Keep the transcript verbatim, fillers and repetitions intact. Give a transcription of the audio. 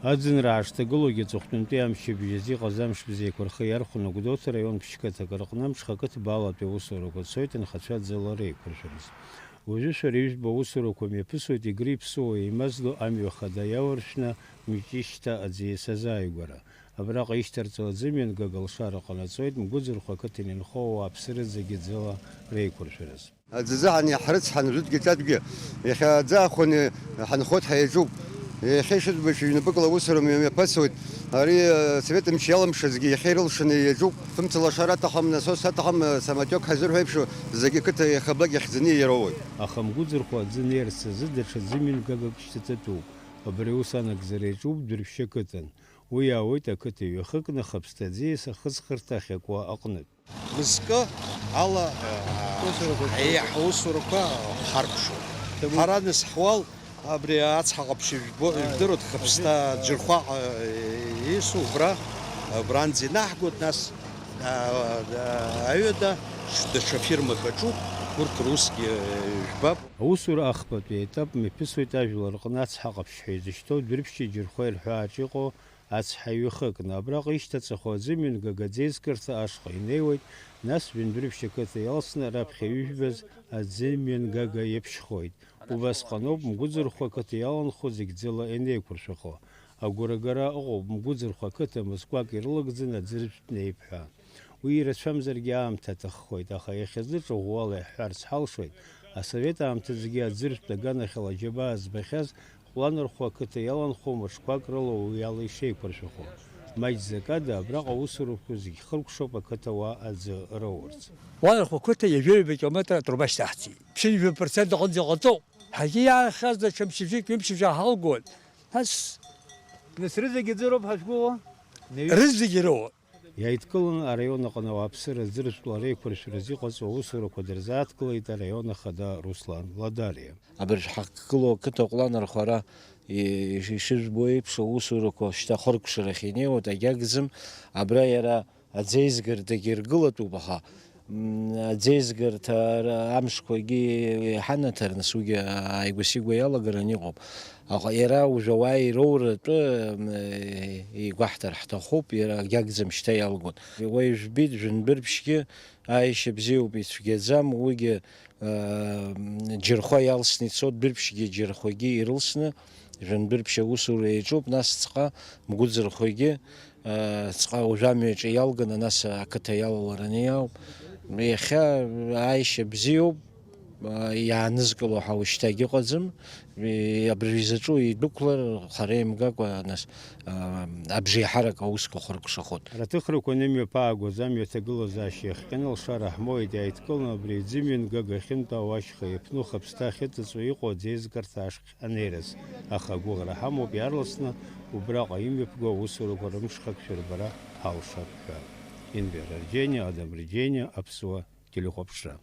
Аӡынра аашҭагылоугьы аҵыхәтәантәи амчыбжь азы иҟаз амш бзиақәа рхы иархәаны Гәдоуҭа раион ԥшь-қыҭак рҟны амҽхакыҭа баалатәи аусурақәа цоит анхацәа аӡыла реиқәыршәараз. Уажәы шәара ижәбо аусурақәа мҩаԥысуеит Егри Ԥсуа еимаздо амҩа хада иаларшәны Мҷышьҭа аӡиас азааигәара. Абраҟа ишьҭарҵо аӡымҩангага алшара ҟанаҵоит Мгәыӡырхәа ақыҭан инхо ауааԥсы рыӡагьы ӡыла реиқәыршәараз. Аӡы заҳан иаҳрыцҳан, жәытәгьы ҿатәгьы иахьа аӡы аахәаны ҳанхоит, ҳаиаҿуп. Иахьа ишыӡбаҩ ҩнапыкла аусура мҩа мҩаԥысуеит. Ари, э, Совет мчы иалымшазгьы иахьа ирылшаны иаҿуп. Фымца лашара аҭахым, насос аҭахым, э, самотиок ҳазырҳәо еиԥш, зегьы қыҭа иахабагь иахьӡаны иароуеит. Аха Мгәыӡырхәа аӡы неирц азы даҽа ӡымҩангагак шьҭаҵатәуп. Абри аус анагӡара иаҿуп Дәрыԥшь ақыҭан. Уи иаауеит ақыҭа ҩахыкны Хаԥсҭа аӡиас ахыҵхырҭа ахьакуа аҟнытә. Мызкы ала, э, еиҳа аусурақәа ҳаркәшоит. Ҳара нас ҳуал абри ацҳа ҟаԥшь жәбо, ижәдыруеит, Хаԥсҭа Џьырхәаҟа, э, ису убра, убранӡа инаҳгоит, нас, а, а, аҩада ш-, даҽа фирмак аҿуп, урҭ русгьы, э, жәбап. Аусура ахԥатәи аетап мҩаԥысуеит ажәлар рҟны ацҳа ҟаԥшь ҳәа изышьҭоу Дәрыԥшьи Џьырхәеи рҳәааҿ иҟоу ацҳа ҩахыкны. Абраҟа ишьҭаҵахо аӡымҩангага аӡеизгарҭа ашҟа инеиуеит, нас Жәындәрыԥшь ақыҭа иалсны раԥхьа ижәбаз аӡымҩангага иаԥшьхоит. Убасҟаноуп Мгәыӡырхәа ақыҭа иаланхо зегь ӡыла ианеиқәыршәахо. Агәра агара ыҟоуп, Мгәыӡырхәа ақыҭа мызкәак ирылагӡаны аӡыршә днеип ҳәа. Уи ирацәамзаргьы аамҭа аҭаххоит, аха иахьазы ҿыӷәӷәала иаҳҳәарц ҳалшоит, асовет аамҭазгьы аӡыршәтә аганахьала аџьабаа збахьаз Ҟәланырхәа ақыҭа иаланхо мышқәак рыла уи ала ишеиқәыршәахо. Маҷӡак ада абраҟа аусурақәа зегь хыркәшоуп ақыҭауаа аӡы роурц. Ҟәланырхәа ақыҭа ҩажәа-ҩба километр атруба шьҭаҳҵеит. Ԥшьынҩажәа процент аҟынӡа иҟаҵоуп. Ҳаргьы иаахьаз даҽа мчыбжьык, ҩымчыбжьа ҳалгон. Нас Нас рызегьы ӡыроуп ҳашгәыӷуа? Рызегьы роуп. Иааидкыланы араион аҟны ауааԥсыра ӡыршәтәла реиқәыршәаразы иҟаҵоу аусурақәа дырзааҭгылеит араион ахада Руслан Ладариа. Абыржә ҳахьгылоу ақыҭа Ҟәланырхәа ара, и-, ишыжәбо еиԥш, аусурақәа шьҭа хыркәшарахь инеиуеит, агьагӡам, абра иара аӡеизгардагьы иргылатәуп, аха, м, аӡеизгарҭа ра-, амшқәагьы иҳанаҭарныс уигьы ааигәа-сигәа иалагараны иҟоуп. Аха иара уажә ауаа ироуратәы, м, игәаҳҭар ҳҭахуп, иара агьагӡам шьҭа иалгон. Уи жәбеит, Жәындәрыԥшьгьы ааишьа бзиоуп, ицәгьаӡам, уигьы, м, Џьырхәа иалсны ицоит, Дәрыԥшьгьы Џьырхәагьы ирылсны, Жәындәрыԥшь аусура иаҿуп, нас ҵҟа Мгәыӡырхәагьы, ҵҟа уажәы амҩаҿы иалганы, нас ақыҭа иалалараны иаауп. Иахьа ааишьа бзиоуп, иаанызкыло ҳәа уажәшьҭагь ыҟаӡам. Абыржә изаҿу идәықәлар, хара имгакәа, нас, абжеиҳарак аусқәа хыркәшахоит. Раҭыхрақәа анымҩаԥаагоз амҩа аҭагылазаашьа иахҟьаны алшара ҳмоуит, иааидкыланы абри аӡымҩангага ахьынтәаау ашьха иаԥну Хаԥсҭа ахьыҵыҵуа иҟоу аӡеизгарҭа ашҟа анеираз, аха агәыӷра ҳамоуп иаарласны убраҟа имҩаԥгоу аусурақәа рымшхак шәырбара ҳалшап ҳәа. Енвер Арџьениа, Адам Рџьениа, Аԥсуа телехәаԥшра.